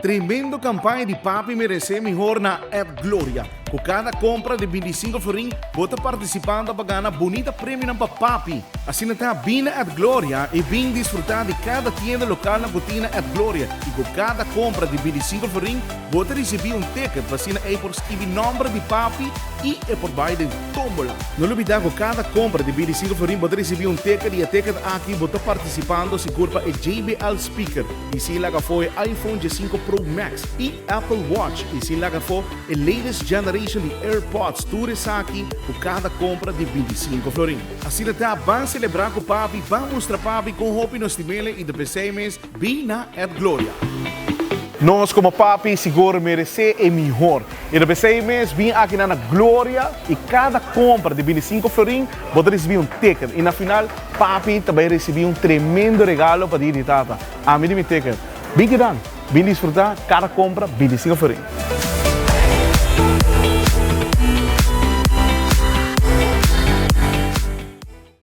Tremendo campaña di Papi Merece Mihor na App Gloria. Cu cada compra di 25 florin, bo ta participando pa gana bunita premionan pa papi. Asina ta, bin na At Gloria y bin disfruta di cada tienda local na cu tin na At Gloria y cu cada compra di 25 florin, bo ta ricibi un ticket pa asina ey por skibi nomber di papi y e por bay den tombola. No lubida cu cada compra di 25 florin bo ta ricibi un ticket y e ticket aki bo ta participando sigur pa e JBL speaker y sin laga afo e iPhone 15 Pro Max y Apple Watch y sin laga afo e latest generation di AirPods, tur esaki cu cada compra di 25 florin. Asina ta, ban celebra cu papi, ban mustra papi con hopi nos stimele y ta pesey mes bin na At Gloria. Nos como papi sigur merece e mihor y ta pesey mes bin aki na na Gloria y cada compra di 25 florin bo ta ricibi un ticket y na final papi ta bay ricibi un tremendo regalo pa dia di tata. Ami di mi ticket. Bin kidan, bin disfruta cada compra 25 florin.